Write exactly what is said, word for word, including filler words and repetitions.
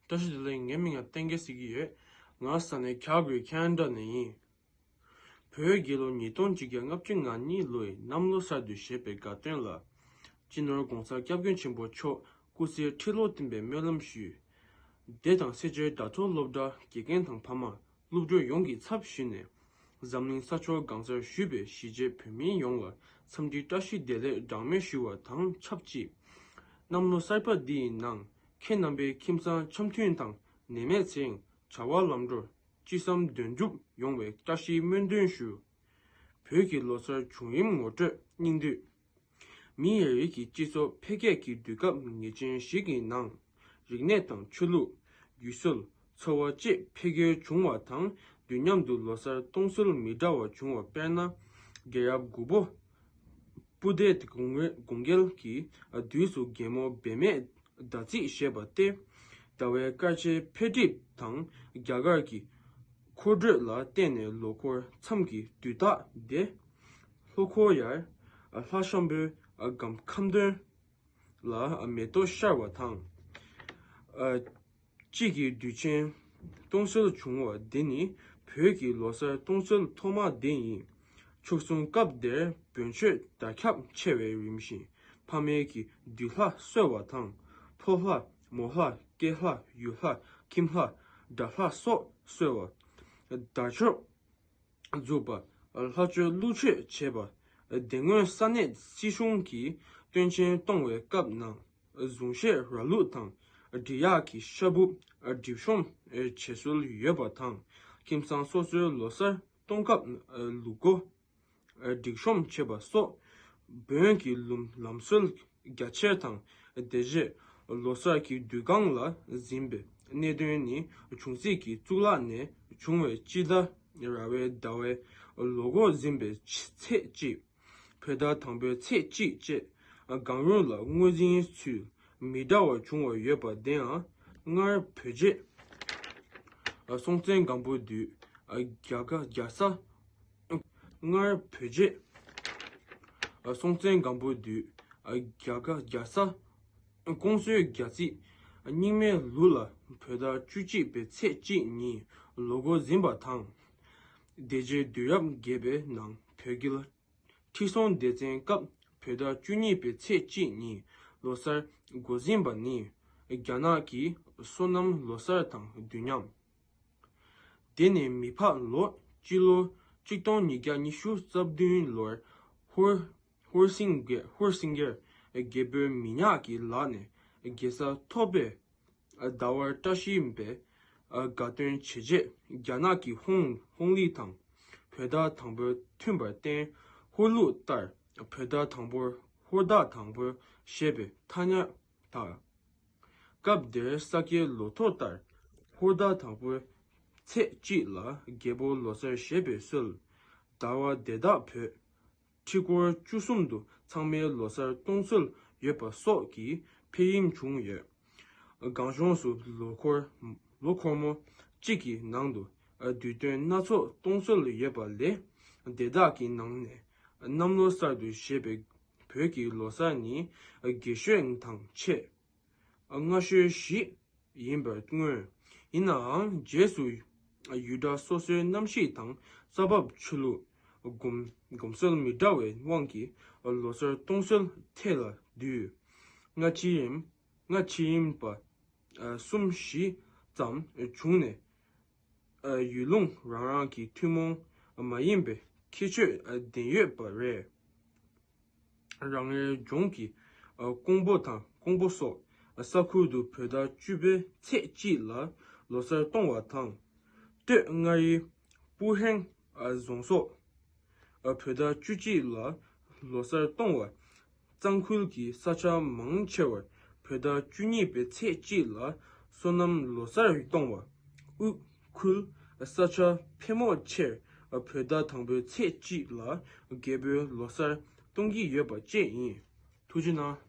བཀྲ་ཤིས་བདེ་ལེགས། ངའི་མིང་ལ་བསྟན་རྒྱས་ཟེར་གྱི་ཡོད། ང་ས་གནས་ཁལ་གྷ་རི་ཁེ་ན་ཌ་ནས་ཡིན། བོད་རྒྱལ་ལོ་ཉིས་སྟོང་གཅིག་བརྒྱ་ལྔ་བཅུ་ང་གཉིས་ལོའི་གནམ་ལོ་གསར་དུ་བཞད་པའི་དགའ་སྟོན་ལ། སྤྱི་ནོར་༧གོང་ས་༧སྐྱབས་མགོན་ཆེན་པོ་མཆོག་སྐུ་ཚེ་ཁྲི་ལོ་བརྟན་པའི་སྨོན་ལམ་ཞུ། དེ་དང་སེར་བྱེས་དྲ་ཐོག་སློབ་གྲྭ་དགེ་རྒན་དང་ཕ་མ། སློབ་ཕྲུག་ཡོངས་ཀྱི་ཚབ་ཞུས་ནས། འཛམ་གླིང་ས་ཕྱོགས་གང་སར་བཞུགས་པའི་གཞིས་བྱེས་བོད་མི་ཡོངས་ལ་འཚམས་འདྲི་བཀྲ་ཤིས་བདེ་ལེགས་གྲངས་མེད་ཞུ་བ་དང་ཆབས་ཅིག་གནམ་ལོ་གསར་པ་འདིའི་ནང་ཁྱེད་རྣམ་པའི་ཁྱིམ་ཚང་འཆམ་མཐུན་དང་ནད་མེད་ཚེ་རིང་། བྱ་བ་ལམ་འགྲོ། ཅི་བསམ་དོན་འགྲུབ་ཡོང་བའི་བཀྲ་ཤིས་སྨོན་འདུན་ཞུ། བོད་ཀྱི་ལོ་གསར་བྱུང་རིམ་ངོ་སྤྲོད་སྙིང་བསྡུས། མིའི་རིགས་ཀྱི་སྤྱི་ཚོགས་འཕེལ་རྒྱས་ཀྱི་དུས་སྐབས་ངེས་ཅན་ཞིག་གི་ནང་། རིག་གནས་དང་ཆོས་ལུགས། ཡུལ་སྲོལ། འཚོ་བ་བཅས་འཕེལ་རྒྱས་བྱུང་བ་དང་དུས་མཉམ་དུ་ལོ་གསར་གཏོང་སྲོལ་མི་འདྲ་བ་བྱུང་བ། དཔེར་ན། རྒྱལ་རབས་དགུ་པོ་སྤུ་ལྡེ་དགུང་དགུང་རྒྱལ་གྱི་དུས་སུ་རྒན་མོ་བེ་མེད་ཟླ་ཚེས་ཞེས་པ་སྟེ། ཟླ་བའི་སྐར་ཆའི་འཕེལ་འགྲིབ་དང་རྒྱ་གར་གྱི་འཁོར་འགྲོས་ལ་བརྟེན་ནས་ལོ་འཁོར་མཚམས་ཀྱི་དུས་རྟགས་དེ། ལྷོ་འཁོར་ཡར། ལྷ་ཤམ་པོའི་སྒམ་ཁ་འདོན་ལ་མེ་ཏོག་ཤར་བ་དང་། དཔྱིད་ཀྱི་དུས་ཆེན་གཏོང་སྲོལ་བྱུང་བ་འདི་ནི་བོད་ཀྱི་ལོ་གསར་གཏོང་སྲོལ་ཐོག་མ་དེ་ཡིན། ཕྱོགས་མཚུངས་སྐབས་དེར་བོན་ཆོས་དར་ཁྱབ་ཆེ་བས་རིམ་བཞིན་ཕ་མེས་ཀྱིས་བདུད་ལྷ་གསོལ་བ་དང་། ཕོ་ལྷ། མོ་ལྷ། སྐྱེས་ལྷ། ཡུལ་ལྷ། ཁྱིམ་ལྷ། དགྲ་ལྷ་སོགས་གསོལ་བ། དར་ལྕོག་འཛུགས་པ། ལྷ་མཆོད་ཀླུ་མཆོད་བྱེད་པ། དེ་སྔོན་ས་གནས་སྲིད་གཞུང་གིས་སྟོན་ཆེན་གཏོང་བའི་སྐབས་ནང་གཟུངས་བཞེས་ར་ལུག་དང་འབྲི་གཡག་གི་ཤ་སྦུབ་སྒྲིག་གཤོམ་བྱེད་སྲོལ་ཡོད་པ་དང་། ཁྱིམ་ཚང་སོ་སོའི་ལོ་གསར་གཏོང་སྐབས་ལུག་མགོ་སྒྲིག་གཤོམ་བྱེད་པ་སོགས་བོན་གྱི་ལུམ་ལམ་སྲོལ་རྒྱ་ཆེར་དང་། དེ་རྗེས་ལོ་གསར་གྱི་དུས་གང་ལ་འཛིན་པའི་གནད་དོན་ནི། འབྱུང་རྩིས་ཀྱི་གཙུག་ལག་ནས་བྱུང་བའི་སྤྱི་ཟླ་ར་བའི་ཟླ་བའི་ལོ་འགོ་འཛིན་པའི་ཚེས་གཅིག་བོད་ཟླ་དང་པོའི་ཚེས་གཅིག་བཅས་གང་རུང་ལ་ངོས་འཛིན་ཚུལ་མི་འདྲ་བ་བྱུང་བ་ཡོད་པ་དེའང་སྔར་བོད་རྗེ་སྲོང་བཙན་སྒམ་པོ་དུས་རྒྱ་གར་རྒྱལ་ས། སྔར་བོད་རྗེ་སྲོང་བཙན་སྒམ་པོ་དུས་རྒྱ་གར་རྒྱལ་ས་ཀོང་ཇོའི་རྒྱལ་རྩིས་རྙིང་མའི་ལུགས་ལ་བོད་ཟླ་བཅུ་གཅིག་པའི་ཚེས་གཅིག་ཉིན་ལོ་འགོ་འཛིན་པ་དང་། དེ་རྗེས་དུས་རབས་བརྒྱད་པའི་ནང་བོད་རྒྱལ་ཁྲི་སྲོང་ལྡེ་བཙན་སྐབས་བོད་ཟླ་བཅུ་གཉིས་པའི་ཚེས་གཅིག་ཉིན་ལོ་གསར་འགོ་འཛིན་པ་ནི་རྒྱ་ནག་གི་སོ་ནམ་ལོ་གསར་དང་དུས་མཉམ། དེ་ནས་མི་ཕག་ལོ་སྤྱི་ལོ་གཅིག་སྟོང་ཉིས་བརྒྱ་ཉི་ཤུ་རྩ་བདུན་ལོར་ཧོར་ཧོར་སིང་གེ་ཧོར་སིང་གེར་རྒྱལ་པོའི་མི་ཉག་གི་ལག་ནས་རྒྱལ་ས་ཐོབ་པའི་ཟླ་བར་བཀྲ་ཤིས་པའི་དགའ་སྟོན་བྱས་རྗེས་རྒྱ་ནག་གི་ཧོང་ཧོང་ལི་དང་བོད་ཟླ་དང་པོ་མཐུན་པར་བརྟེན་ཧོར་ལུགས་ལྟར་བོད་ཟླ་དང་པོར་ཧོར་ཟླ་དང་པོ་ཞེས་པའི་ཐ་སྙད་དང་། སྐབས་དེར་ས་སྐྱའི་ལོ་ཐོ་ལྟར་ཧོར་ཟླ་དང་པོའི་ཚེས་གཅིག་ལ་རྒྱལ་པོ་ལོ་གསར་ཞེས་པའི་སྲོལ། ཟླ་བ་དེ་དག་བོད་ཁྲི་སྐོར་བཅུ་གསུམ་དུ་ཚང་མས་ལོ་གསར་གཏོང་སྲོལ་ཡོད་པ་སོགས་ཀྱི་འཕེལ་རིམ་བྱུང་ཡོད། གངས་ལྗོངས་སུ་ལོ་འཁོར་ལོ་འཁོར་མོ་གཅིག་གི་ནང་དུ་དུས་སྟོན་སྣ་ཚོགས་གཏོང་སྲོལ་ཡོད་པ་ལས། དེ་དག་གི་ནང་ནས་གནམ་ལོ་གསར་དུ་བཞད་པའི་བོད་ཀྱི་ལོ་གསར་ནི་རྒས་ཤོས་དང་ཆེས་སྔ་ཤོས་ཤིག་ཡིན་པར་མངོན། ཡིན་ནའང་རྗེས་སུ་ཡུལ་གྲུ་སོ་སོའི་གནམ་གཤིས་དང་ས་བབ། ཆོས་ལུགས། གོམས་གོམས་སྲོལ་མི་འདྲ་བའི་དབང་གིས་ལོ་གསར་གཏོང་སྲོལ་ཐད་ལ་དུས་སྔ་ཕྱི་རིམ་སྔ་ཕྱི་རིམ་པ་གསུམ་བཞི་ཙམ་བྱུང་ནས། ཡུལ་ལུང་རང་རང་གི་ཐུན་མོང་མ་ཡིན་པའི་ཁྱད་ཆོས་ལྡན་ཡོད་པ་རེད། རང་རེའི་ལྗོངས་ཀྱི་ཀོང་པོ་དང་ཀོང་པོ་སོགས་ས་ཁུལ་དུ་བོད་ཟླ་བཅུ་པའི་ཚེས་གཅིག་ལ་ལོ་གསར་གཏོང་བ་དང་། སྟོད་མངའ་རིས་སྤུ་ཧྲེང་རྫོང་སོགས་བོད་ཟླ་བཅུ་གཅིག་ལ་ལོ་གསར་གཏོང་བ། གཙང་ཁུལ་གྱི་ས་ཆ་མང་ཆེ་བར་བོད་ཟླ་བཅུ་གཉིས་པའི་ཚེས་གཅིག་ལ་སོ་ནམ་ལོ་གསར་གཏོང་བ། དབུས་ཁུལ་ས་ཆ་ཕལ་མོ་ཆེར་བོད་ཟླ་དང་པོའི་ཚེས་གཅིག་ལ་རྒྱལ་པོའི་ལོ་གསར་གཏོང་གི་ཡོད་པ་བཅས་ཡིན། ཐུགས་རྗེ་གནང་།